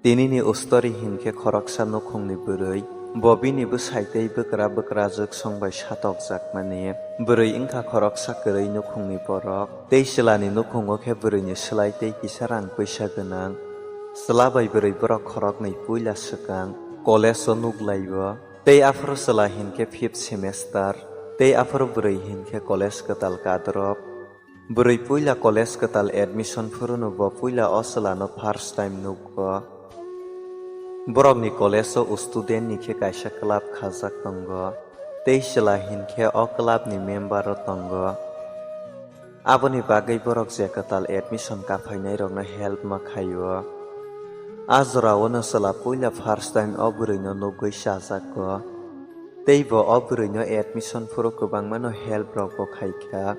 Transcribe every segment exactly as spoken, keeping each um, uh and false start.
Tinini ustori hinkhe khoroksa nukhungni bwrwi, bo bini bwsai tei bwkra bwkrajwk song bai satokjakmani. Bwrwi wngkha khoroksa kwrwi nukhungni borok, tei chwlani nukhungo khe bwrwini slai tei kisa rang pwisa gwnang. Chwla bai bwrwi borok khoroknwi puila swkang college-o nuklaio, tei aphuru chwla hinkhe fifth semester, tei aphuru bwrwi hinkhe college kwtal kadrop. Bwrwi puila college kwtal admission phurunu bo puila o chwlano first time nukgo. Borokni college-o student-ni khe kaisa club khajak tongo, tei chwla hinkhe o club-ni member-o tongo. Aboni bagwi borok je kwtal admission kaphainairokno help ma khaio. A jorao'-no chwla puila first time o bwrwino nugwi chajakgo, tei bo o bwrwino admission phuru kwbangmano help rokbo khaikha.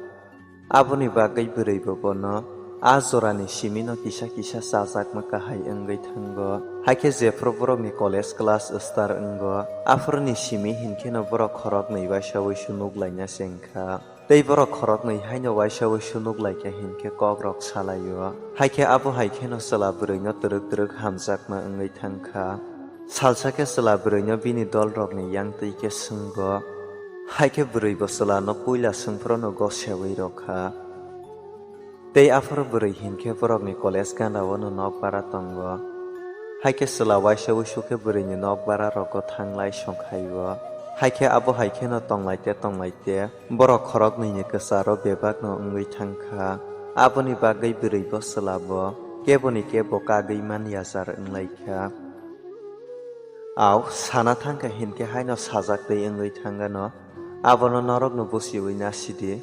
Aboni bagwi bwrwibo bono a jorani simino kisa kisa chajakma kahai wngwi thango. Haikhe jephru borokni college class start wngo, aphuruni simi hinkheno borok khoroknwi waisa wuisu nuklaina chengkha. Tei borok khoroknwi haino waisa wuisu nuklaikha hinkhe kokrok salaio. Haikhe abo hai kheno chwla bwrwino twrwk twrwk hamjakma wngwi thangkha. Salsa khe chwla bwrwino bini dolrokni yang twi khe swnggo. Haikhe bwrwibo chwlano puila swngphrono gosewi rwkha. Tei aphuru bwrwi hinkhe borokni college gana-o'-no nok bara tongo. Haikhe chwla waisa wuisu khe bwrwini nok bara rogo thanglai songkhaio. Haikhe abo hai kheno tonglaite tonglaite borok khoroknwini kwcharo bebakno wngwi thangkha. Aboni bagwi bwrwibo chwlabo keboni kebo kagwi man yajar wnglaikha. Au, sana thangkha hinkhe haino sajak twi wngwi thangano, abono norokno buchiwi nasidi.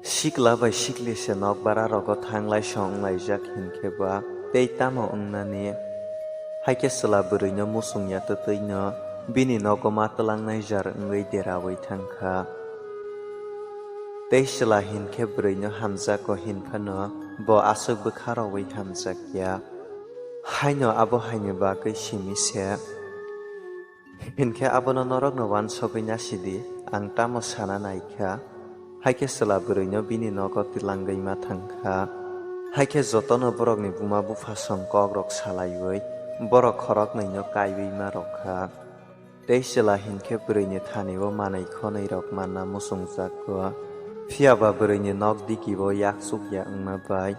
Sikla bai sikli se nok bara rogo thanglai song wnglaijak hinkhe ba tei tamo wngnani? Haikhe chwla bwrwino muchungya twtwino bini nogo ma twlangnai jar wngwi derawi thangkha. Tei chwla hinkhe bwrwino hamjago hinphano bo aswk bwkha rowi hamjakya. Haino abo haini bagwi simi se. Hinkhe abono norokno uansugwi nasidi, ang tamo sana naikha. Haikhe chwla bwrwino bini nogo twlangwi ma thangkha. Haikhe jotono borokni buma bupha song kokrok salaiwi borok khoroknwino kaiwi ma rwkha. Tei chwla hinkhe bwrwini thani-o manwi khonwi rok manna muchungjakgo. Phiya ba bwrwini nok digi-o yak chukya wngma bai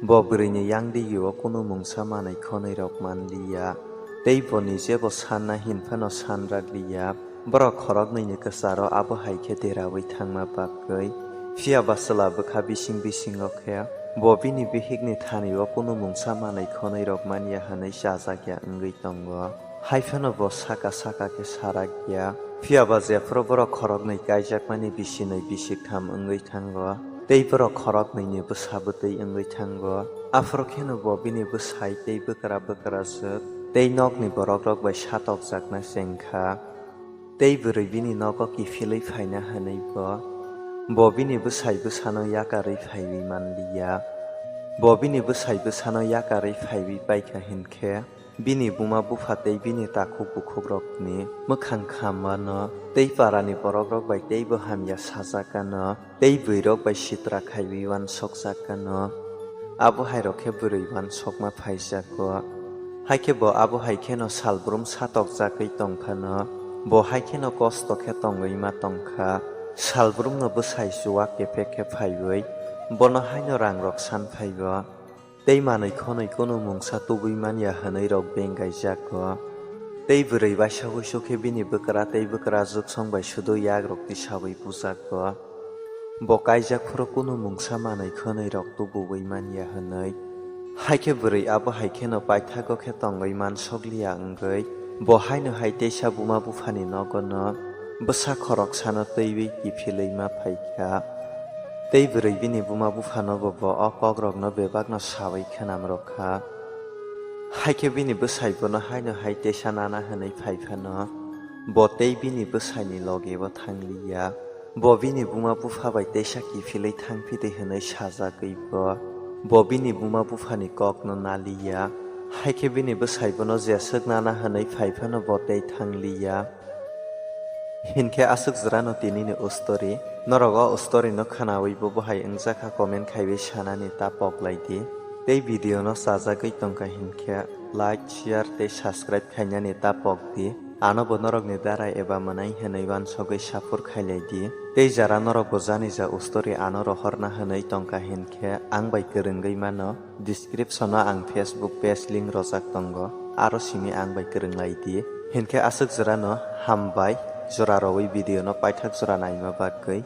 bo bwrwini yang digi-o kunu mungsa manwi khonwi rok manliya. Tei bo nijebo sanna hinphano sanragliya. Borok khoroknwini kwcharo abo hai khe derawi thangma bagwi. Phiya ba chwla bwkha bising bisingo khe bo bini bihikni thani-o kunu mungsa manwi khonwi rok manya hwnwi chajakya wngwi tongo. Haiphano bo saka saka khe sarakya. Phiya ba jephru borok khoroknwi kaijakmani bisinwi bisiktham wngwi thango, tei borok khoroknwini bwsa bwtwi wngwi thango. Aphuru kheno bo bini bwsai tei bwkra bwkrajwk tei nokni borokrok bai satokjakna chengkha. Tei bwrwi bini nogo kiphilwi phaina hwnwi bo, bo bini bwsai bwsano yakarwi phaiwi manliya. Bo bini bwsai bwsano yakarwi phaiwi paikha hinkhe, bini buma bupha tei bini takhuk bukhukrokni mwkhang khamano tei parani borokrok bai teibo hamya sajakano tei bwrwirok bai sitra khaiwi uansukjakano. Abo hairok khe bwrwi uansukma phaijago. Haikhe bo abo hai kheno salbrum satokjagwi tongphano, bo hai kheno kosto khe tongwi ma tongkha. Salbrumno bwsai chuwak kephek khe phaiwi bono haino rangrok san phaibo. Tei manwi khonwi kunu mungsa tubui manya hwnwi rok bengaijago. Tei bwrwi waisa wuisu khe bini bwkra tei bwkrajwk song bai sudu yakrok tisawi bujago. Bo kaijak phuru kunu mungsa manwi khwnwi rok tubuwi manya hwnwi. Haikhe bwrwi abo hai kheno paithago khe tongwi mansokliya wngwi bo haino hai teisa buma buphani nogono bwsa khoroksano twiwi kiphilwi ma phaikha. Tei bwrwi bini buma buphanobo bo o kokrokno bebakno sawi khwnam rwkha. Haikhe bini bwsai bono haino hai teisa nana hwnwi phai phano, bo tei bini bwsaini logeo thangliya. Bo bini buma bupha bai teisa kiphilwi thangphidi hwnwi sajagwi bo, bo bini buma buphani kokno naliya. Haikhe bini bwsai bono jeswk nana hwnwi phai phano bo tei thangliya. Hinkhe aswk jwrano tinini o story. Norok o story no khwnawi bo bohai wngjakha comment khaiwi sanani ta poklai di. Tei video no chajagwi tongkha hinkhe like, share tei subscribe khainani ta pok di. Ano bo norokni darai eba mwnai hwnwi uansugwi sapur khailai di. Tei jara norok bo jani ja ustori ano rohorna hwnwi tongkha hinkhe ang bai kwrwngwi mano. Description o ang Facebook page link rojak tongo, aro simi ang bai kwrwnglai di. Hinkhe aswk jora no hambai, jora rwui video no paithak jora naima bagwi.